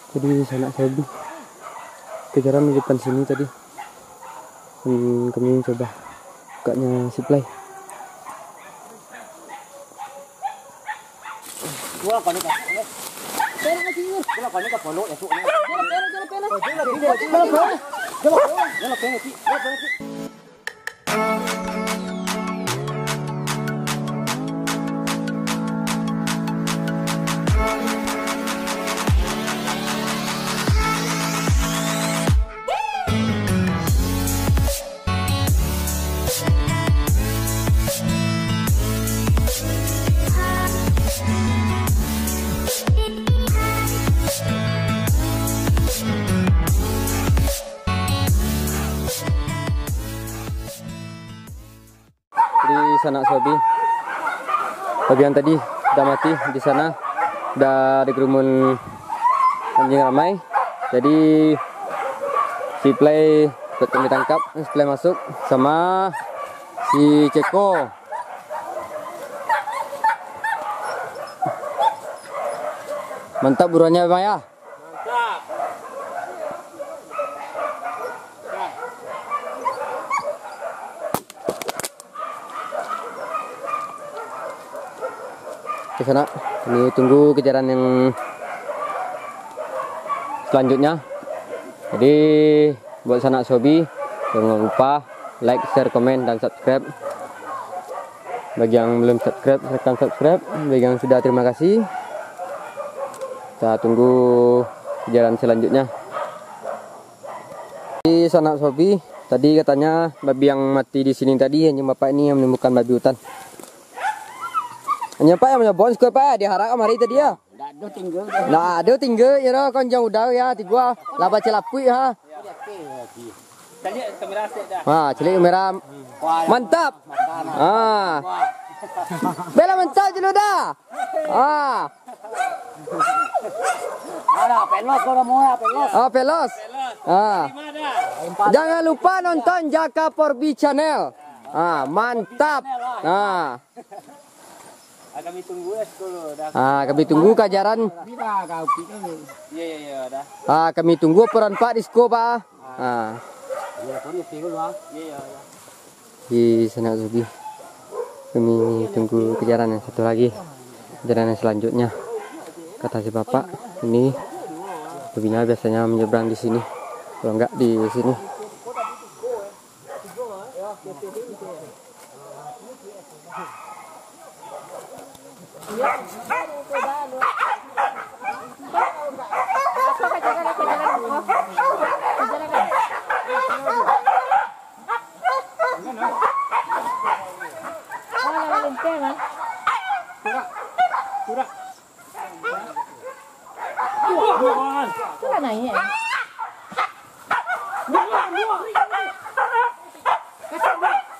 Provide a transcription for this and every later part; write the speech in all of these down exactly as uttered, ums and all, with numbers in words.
Jadi sanak sabi, kejaran di depan sini tadi. Hmm, kami coba bukaknya supply. Di sanak sabi, bagian tadi udah mati di sana, udah dikerumun anjing ramai. Jadi si Play buat kami tangkap, si Play masuk sama si Ceko. Mantap buruannya, Bang, ya. Mantap. Oke, sanak, kami tunggu kejaran yang selanjutnya. Jadi, buat sanak sobi, jangan lupa like, share, komen, dan subscribe. Bagi yang belum subscribe, silahkan subscribe. Bagi yang sudah, terima kasih. Kita tunggu jalan selanjutnya. Di sanak sobi, tadi katanya babi yang mati di sini tadi, anjing bapak ini yang menimbulkan babi hutan. Anjing bapak yang menyobong siko, Pak, diharak kamari tadi ya. Ndak ado tingga. Ndak ado tingga, ya doh, konjong udau ya, tigua. Lah baca lapuik ha. Caliak kamera asik dah. Ha, caliak kamera. Mantap. Ha. Bela mantap dulu dah. Ha. Ada pelos kalau mau ya, pelos. Ha, pelos. Ha. Jangan lupa nonton Jaka Porbi Channel. Ha, mantap. Ha. Ah, kami tunggu lah sepuluh dah. Ah, kami tunggu kajaran. Iya, iya, iya, dah. Ah, kami tunggu peran Pak di siko, Pak. Ah. Iya, iya, iya. Di sanak sobi. Kami tunggu kejaran yang satu lagi. Kejaran yang selanjutnya. Kata si Bapak, ini lebihnya biasanya menyeberang di sini. Kalau enggak di sini. Sudah naik, eh?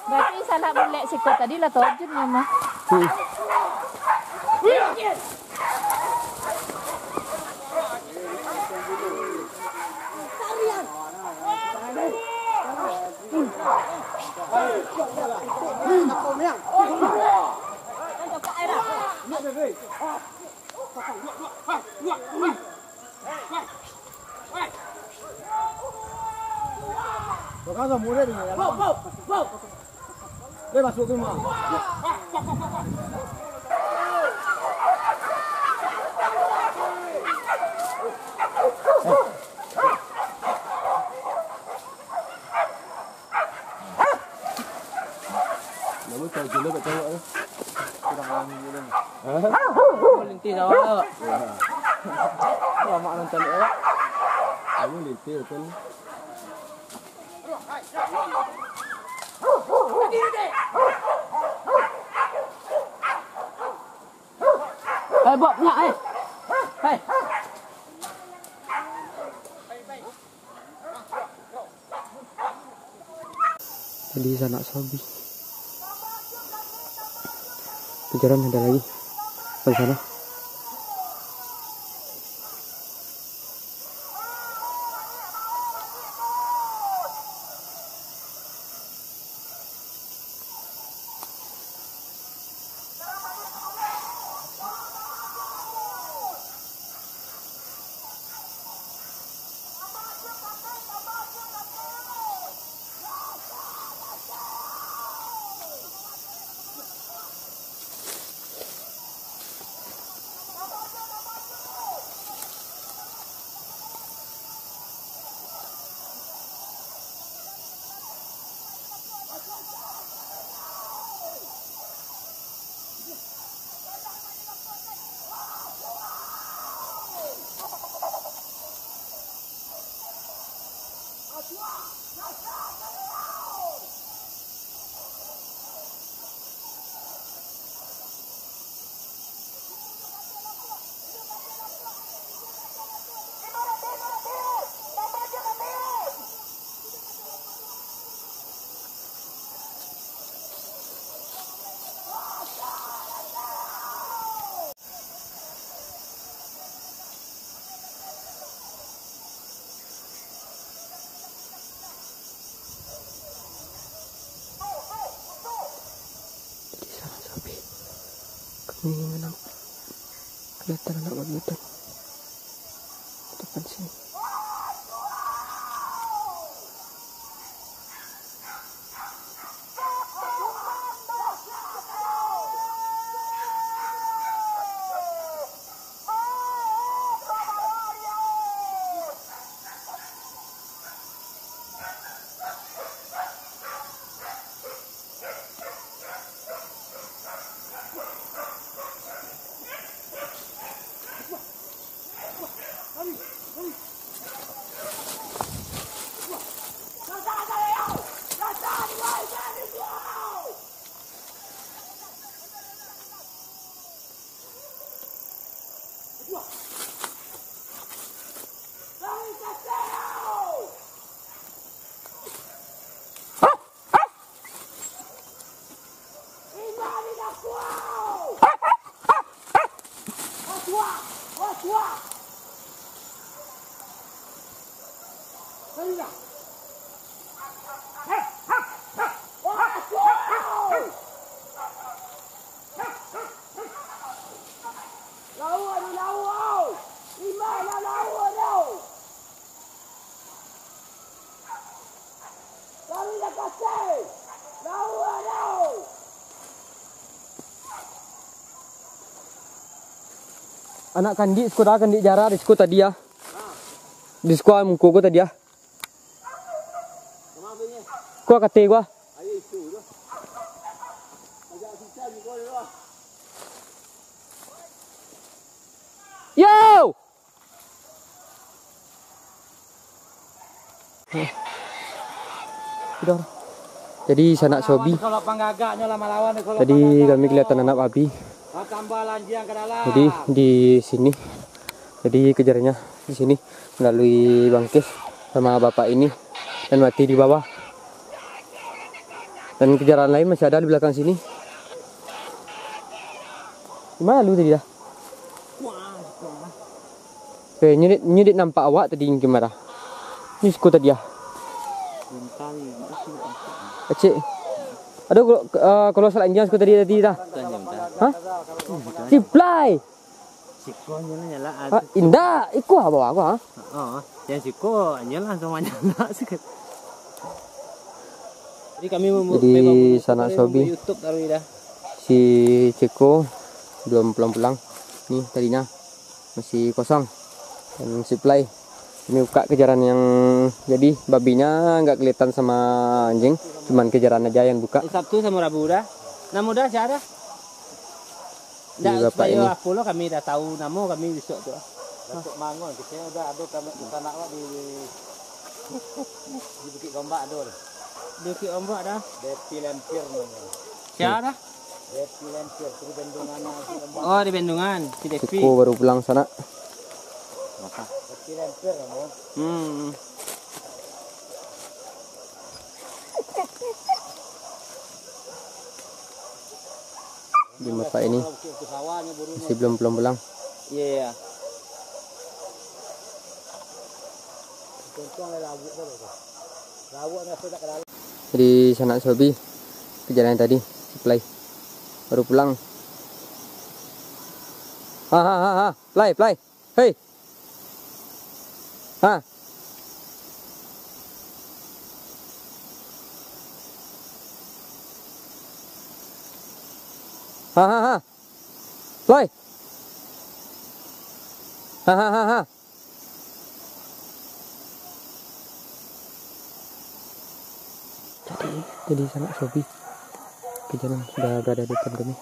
Berarti salah bulek siko tadi lah tajun nyo mah. Hmm. Dia masuk tu, Mak. Nama tajam dah kat cawak tu. Kurang wangi je dah. Hah? Melintih sawah tu. Ya. Lama nonton dia. Kamu lintir kan? Eh, buat pula, eh. Hei. Tadi sanak sabi. Kejaran ada lagi. Di sana. Ini nampak. Kelihatan anak babi hutan. Depan sini. Anak kandik siko dah, kandik jara di siko tadi ah. Di siko muko ko tadi ah. Ko kate ko ah. Yo! Udah. Jadi sanak sobi. Tadi kami kelihatan anak babi. Jadi di sini. Jadi kejarannya di sini melalui bangkis sama bapak ini dan mati di bawah. Dan kejaran lain masih ada di belakang sini. Di mana lu tadi dah? Eh, nyo dek, nyo dek nampak awak tadi, nyo kamara? Nyo siko tadi ah. Acik. Aduh, kalau, eh, kalau salah injang siko tadi, tadi dah. Hah? Siplai. Siko nyo lah nyala. Ah, indak, iko ah bawah aku ah. Oh, yang siko nyo langsung manyala sikit. Jadi kami membu-, Jadi, memang membuka sanak dari sobi. YouTube taruh dah. Si Ceko belum pulang-pulang. Ni tadinya masih kosong. Dan Siplai. Kami buka kejaran yang jadi babinya nggak kelihatan sama anjing, cuman kejaran aja yang buka. Hari Sabtu sama Rabu dah. Namo dah siapa dah? Di Ndak, bapak supayo ini. Apo lo kami dah tahu namo kami besok tu. Datuk Mangun, kito udah ado kami di sana awak di, di Bukit Gombak ado. Di Bukit Gombak dah. Depi Lempir namanya. Siapa dah? Depi Lempir, di Bendungan, Bukit Gombak. Oh, di Bendungan, si Depi. Siko baru pulang sana. Depi Lempir namanya. Hmm. Di mata ini masih belum pulang-pulang. Iya, iya. Jadi sanak sobi, kejaran tadi, Siplai baru pulang. Ha, ha, ha, ha. Plai, Plai. Hei. Ha. Ha, ha, ha. Plai. Ha, ha, ha, ha. Jadi, jadi sanak sobi, kejaran sudah berada di depan kami.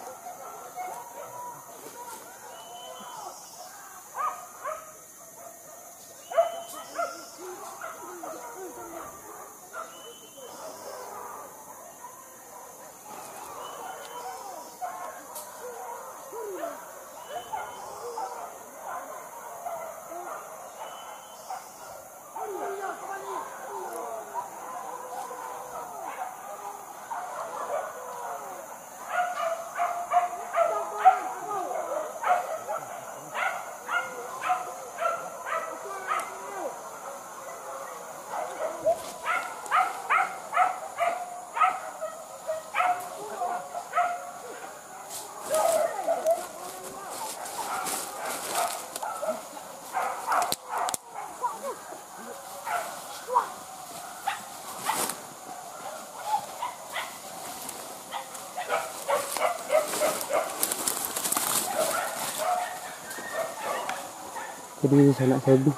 Jadi sanak sabi,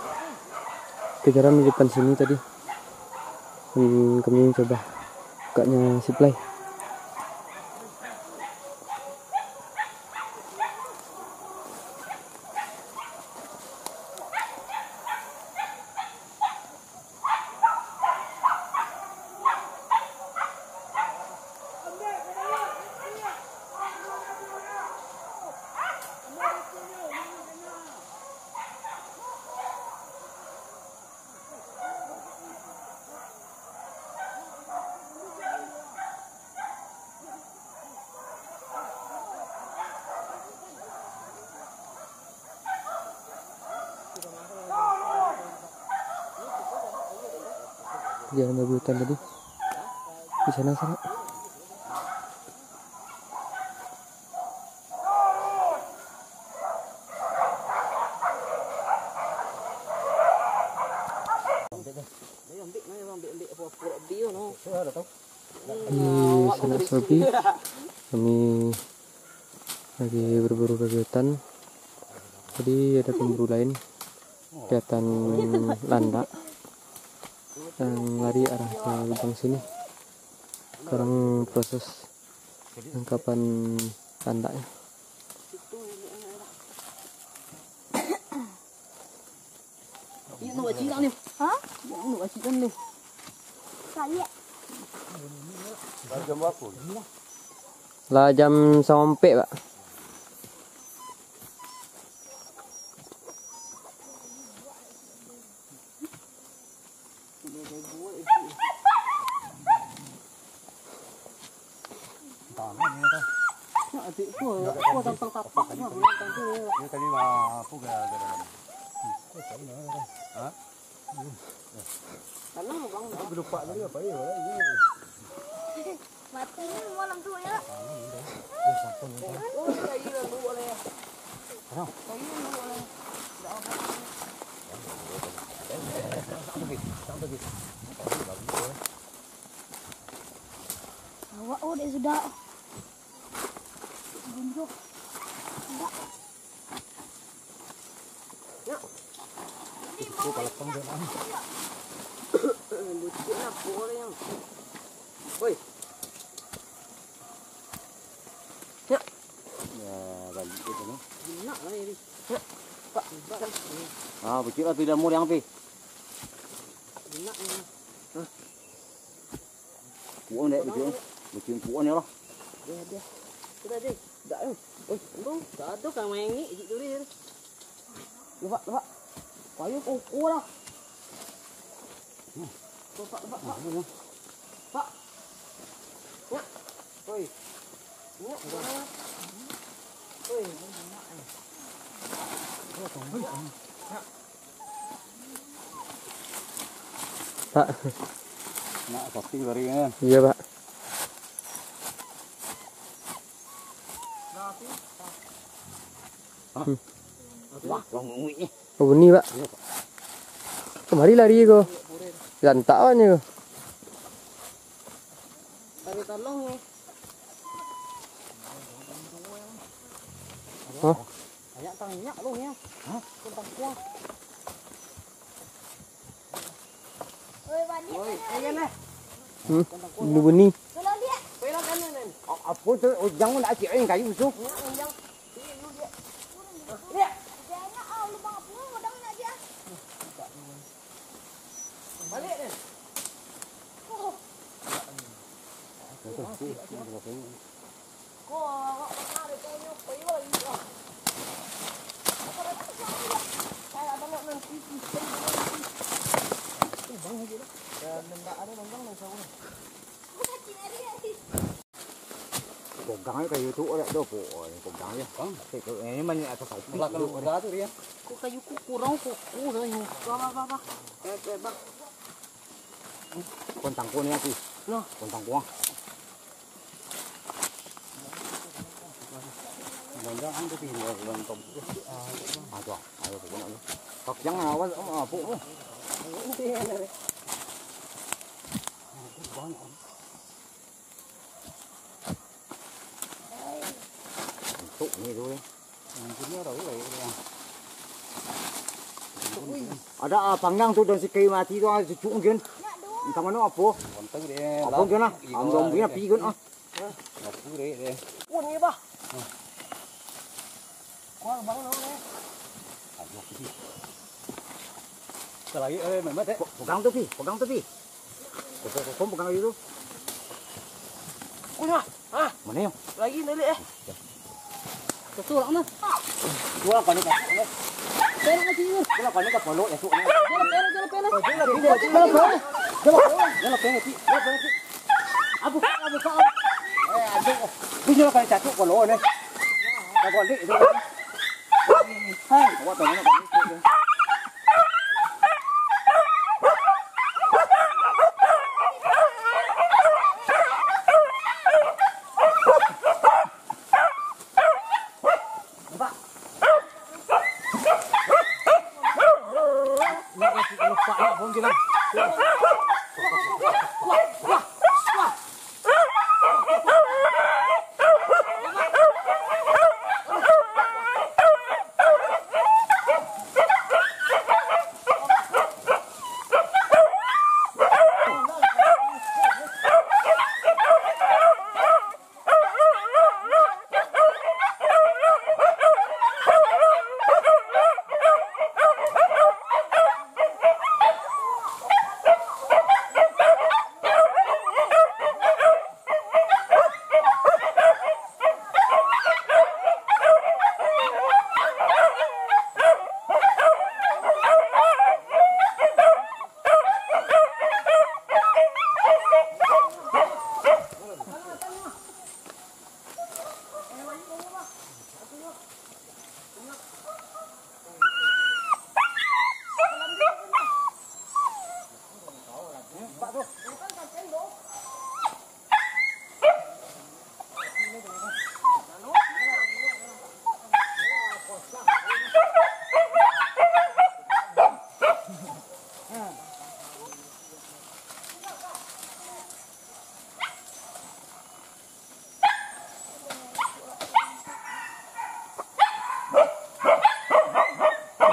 kejaran di depan sini tadi. Hmm, kami coba bukaknya supply. Jalan babi hutan tadi. Di sana, sana. Di sanak sabi, kami lagi berburu babi hutan. Tadi ada pemburu lain, kelihatan landak, yang lari arah ke lubang sini. Sekarang proses penangkapan landaknya. Hah? Lah jam sampek, Pak. Dia tadi mah apa gara-gara? Hah? Gelupak tadi apa ya? Mati ni malam tu ya. Oh, saya lalu boleh. Saya lalu boleh. Tak apa. Awak oh dek sudah. Gunjuk. Sudah. Bucik lah, buah yang. Woi. Ya. Ya, balik ke sana. Enak lah ini. Ya. Pak, Pak. Ah, bucik lah tu jamur yang api. Enak ini. Hah? Kuat dek, bucik. Bucik kuat ni lah. Dia, dia. Sudah, Jay. Dah, eh. Oi, untung tak ada kang main ni, ijik tuli dia. Lepak, lepak. Payu koko lah. Lepak, lepak, lepak. Pak. Nyak. Oi. Nyak, nyak. Oi, nyak, eh. Pak. Nak posting baru kan? Iya, Pak. Hmm. Wah, wah, wah, wah. Oh, bunyi, Pak. Iya, Pak. Kamari lari ko. Lantak awaknyo ko. Tadi tolong ni. Hah? Banyak tang minyak lu ni. Hah? Tentang kuah. Oi, balik. Oi, ayo lah. Hmm, bunyi-bunyi. Kalau lihat. Pergi lah kanan, Nen. A-, apa tu? Oh, jangan nak cik, eh, kayu tu. Minyak, minyak. Sini dulu dia. Lihat. Jangan, ah, lubang apa? Udah nak dia. Balik, Nen. Oh. Pogang kayu tu, ora dopo. Pogang ya. Bang, ini banyak atas sapi. Belakang udah tu dia. Kok kayu ku kurang, kok kurang. Bah, bah, bah, bah. Eh, eh, bah. Kontang ko ni aku. Nah. Kontang ko ah. Banda ang tu tinggal dalam tom. Ah, tu ah. Ayo, pokoknya tu. Kak, jangan awas, oh, apa, oh. Banyak. Untuk ni tu, eh. Mungkin ni ada ular, ya. Ada, ah, panggang tu, daun sikayu mati tu, ah, cucuk mungkin. Entah mano apo. Apo mungkin lah. Ambo ambo api kan, ah. Apo deh, deh. Pun ni, bah. Kuah bang, no, deh. Aduh, Pi. Kalau lagi, eh, Mamat, eh. Pegang tu, Pi. Pegang tu, Pi. Pegang, pegang, pegang lagi tu. Kunyah. Ah. Mana yang? Lagi, balik, eh. Betul lah, Mas. Dua kali tak. Tolong aja, Mas. Dua kali tak, peluk, ya, tu. Jalan, jalan, jalan, jalan. Jalan, jalan, jalan. Jalan, jalan, jalan. Abu, abu, abu. Eh, aduh. Ini jalan kali satu, kalau ni. Tak boleh, itu. Hai, awak tahu nak.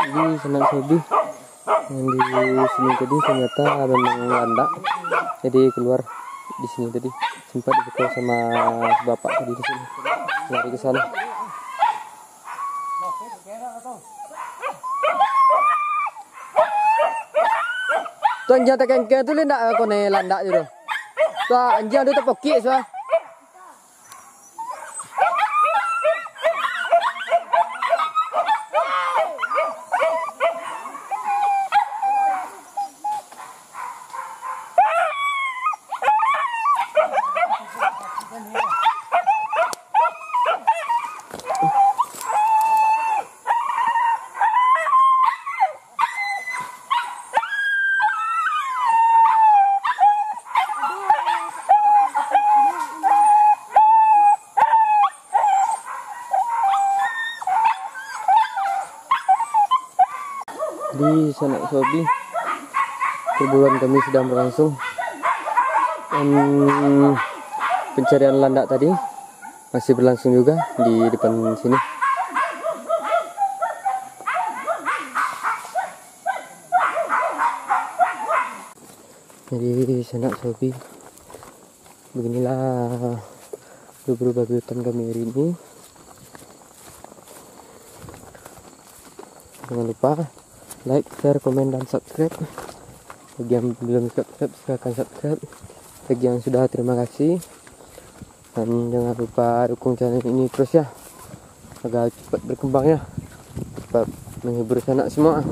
Jadi, sanak Sobi, yang di sini tadi ternyata memang landak. Jadi, keluar di sini tadi. Sempat dipukul sama bapak tadi di sini. Lari ke sana. Tu anjing takengkeng tu, Lin, ndak konek landak je tu. Tu anjing tu tapokik, suah. Di sanak Sobi, perburuan kami sedang berlangsung. Em, pencarian landak tadi masih berlangsung juga di depan sini. Jadi, sanak Sobi, beginilah berburu babi hutan kami hari ini. Jangan lupa like, share, komen, dan subscribe. Bagi yang belum subscribe, silahkan subscribe. Bagi yang sudah, terima kasih. Dan jangan lupa dukung channel ini terus ya, agar cepat berkembang ya, cepat menghibur sanak semua.